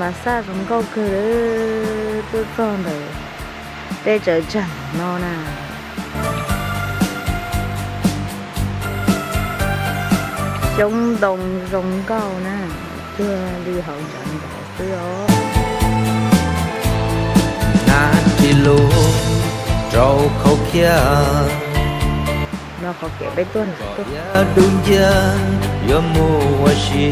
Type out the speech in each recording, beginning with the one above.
Mas xaj zoo nkauj kawg li, tuaj txog ntawm tej tsawv tseem no na. Xyoob ntoo zoo nkauj na, cuag li hauv ntshav nkaus xwb os. Nab ris lus rau khau khiab, no qhov kev peb tuaj ntawd. Dub nciab yuav mus ua si,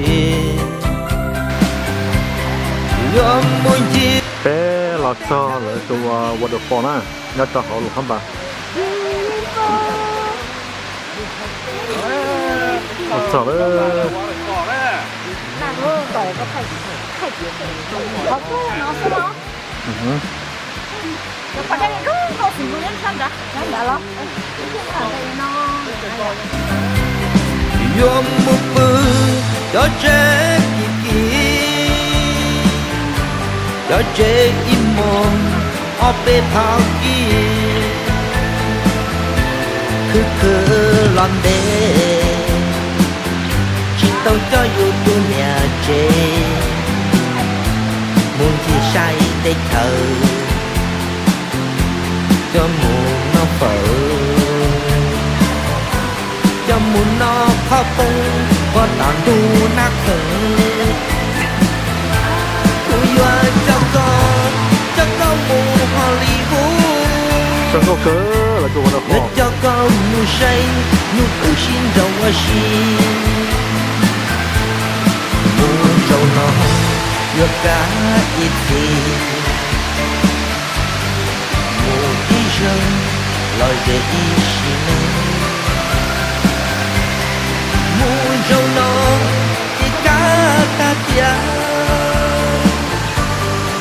yuav mus ncig. Peb los txog lawv tus waterfall na, nyob rau hauv Luam Phab Npas. Los txog lawm. Yuav mus pw cov tsev kim kim, cov tsev ib hmos ob peb phav kib, khwv khwv los ntev, tsis tau coj yus tus niam tsev mus ncig saib teb chaws, coj mus noj fawm, coj mus noj qhov poob, qhov tom ntug nab khoom. Kuv yuav coj koj, coj koj mus Hollywood, yuav coj koj mus saib hnub twb sib nraus ua si. Mus zaum no yuav kav ib txhis, mus ib zaug los ze ib sim neej. Mus zaum no ces kav tag tias,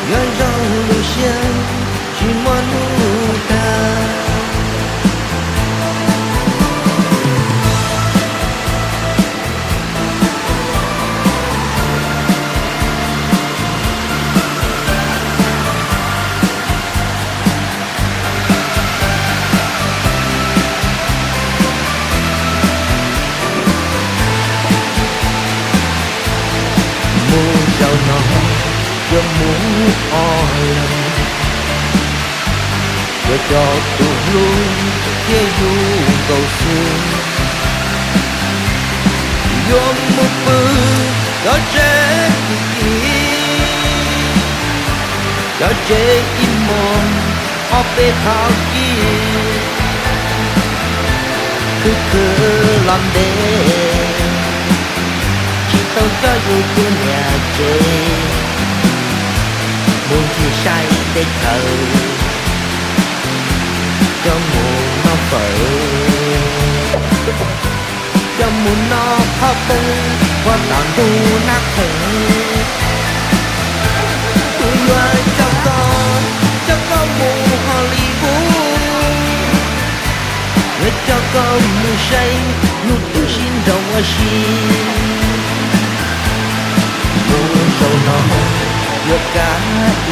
yuav zoo lub siab tsis muaj hnub tag. Mus zaum no yuav mus ob leeg, yuav coj tus hlub thiab yus nkaus xwb. Yuav mus pw cov tsev kim kim, cov tsev ib hmos ob peb phav kib, khwv khwv los ntev, tsis tau coj yus tus niam tsev mus ncig saib teb chaws, coj mus noj fawm, coj mus noj qhov poob, qhov tom ntug nab khoom. Kuv yuav coj koj, coj koj mus Hollywood, yuav coj koj mus saib hnub twb sib nraus ua si. Mus zaum no yuav kav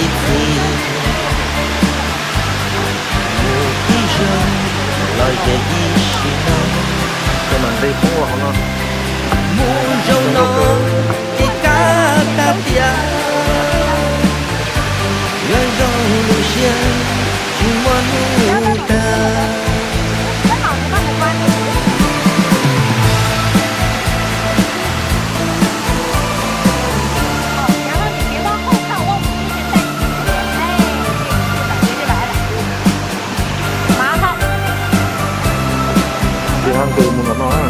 ib txhis, mus ib zaug los ze ib sim neej. Mus zaum no ces kav tag tias, yuav zoo lub siab tsis muaj hnub tag. Ces ho nkws mus nram no na.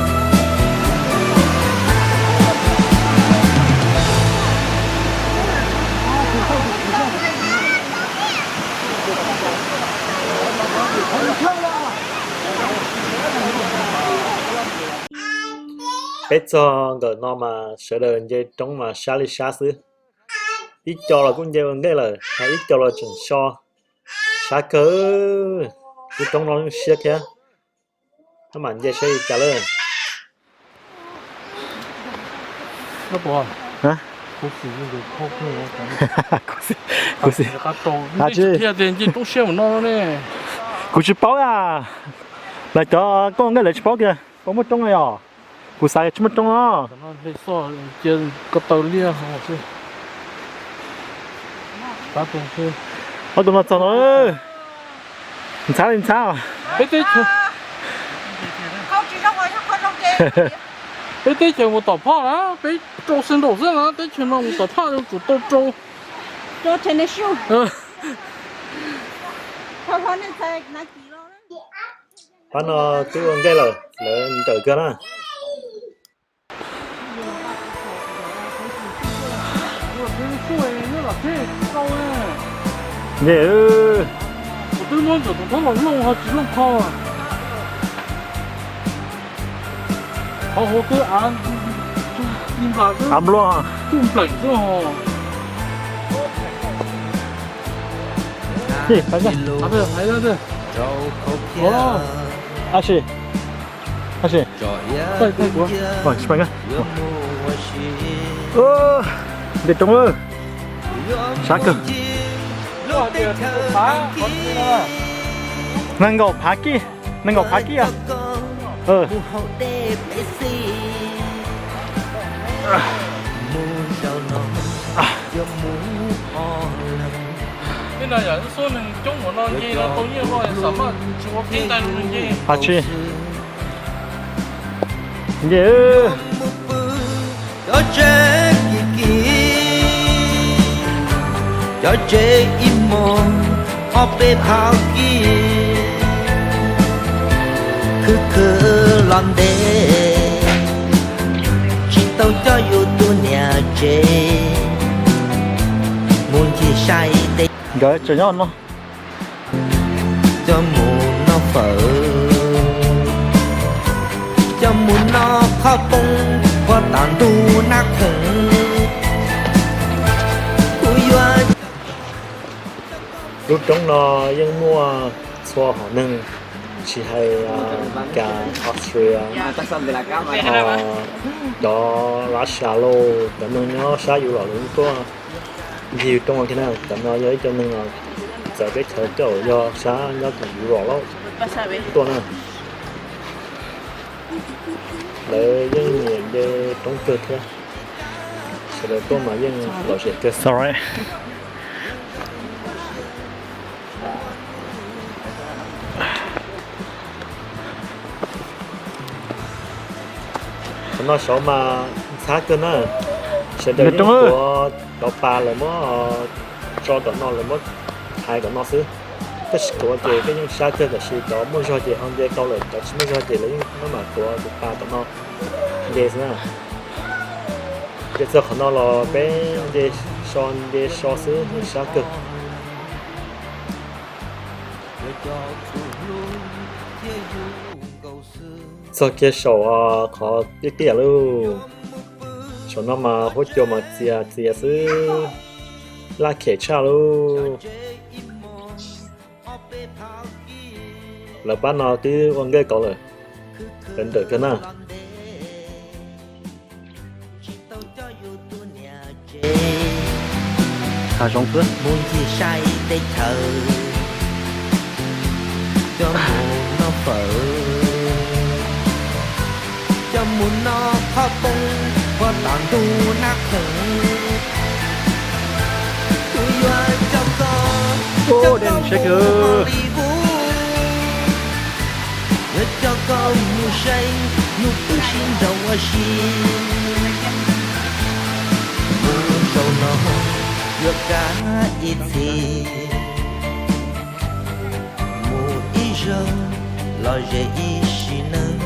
Peb txog nkawm no mas sawv daws nce roob mas sab li sab xwb. Ib co los kuj nce ua ntej lawm, ho ib co los tseem so. Sab kawg, lub roob no siab thiab. Tab mam nce saib li cas lawm. Khuv xim, khuv xim. Nce roob siab mus no ne. Kuv tsis paub a. Lawv cov koj nqaij lawv tsis paub tias puas muaj roob li os. Kuv xav tsis muaj roob os. Ko taw liaj. Ua Ob tug no txog no, ntxhab li ntxhab. Peb teb chaws, peb teb chaws mus tom phaj na, peb rau xeev nraum xwb na, teb chaws no mus tom phaj yuav tsum tau rau. Pab no twb ua ntej lawm, lawv nrawm kawg na. Nce, twb muab ntawm tus thob los looj ho tsis looj kho. Qhov hauv twb av, av npluag, kuj npleem xwb os. Ab si, ab si, nte roob, sab kawg. Nees nkaum phav kij, nees nkaum phav kij. Ab tsi, nce. Cov tsev kis kis, cov tsev ib hmos ob peb phav kij, khwv khwv los ntev, tsis tau coj yus tus niam tsev mus ncig saib tej. Nkawd tseem nyob no. Coj mus noj fawm, coj mus noj qhob poob, ua tas ntug nab khoom. Kuv yuav. Lub roob no yeej muaj txhua hom neeg, tsis hais Asmeslikas, Austria, cov Russia lauj, cov neeg nyob sab Europe los tuaj ncig roob no thiab na. Cov no yog ib co neeg txawv teb chaws coj yog sab nyob tim Europe lauj tuaj na. Lawv yeej nyiam nce roob kawg thiab. Sawv daws tuaj mas yeej lom zem kawg. Qhov no saud mas ntxhab kawg na. Sawv daws yeej tuav cov pas lawv muab tso tom no, lawv muab thaiv tom no xwb. Tab sis tuav ces peb yeej sab kawg, tab sis cov muaj zog ces ho nce tau lawm, cov tsis muaj zog ces lawv yeej maj mam tuav tus pas tom no nce xwb na. Nce txog qhov no los peb nce so nce so xwb, yeej sab kawg. Txog kiag saum qhov tiaj tiaj lauj. Saum no mas huab cua mas txias txias xwb, laj khem tshaj lauj. Lawv pab no twb ua nkawj kauv lawm, lawv nrawm kawg na. Hav zoov xwb. Mus ncig saib teb chaws, coj mus noj fawm, coj mus noj qhob poob, ua tas ntug nab khoom. Kuv yuav coj koj, coj koj mus Hollywood, yuav coj koj mus saib hnub twb sib nraus ua si. Mus zaum no yuav kav ib txhis, mus ib zaug los ze ib sim neej.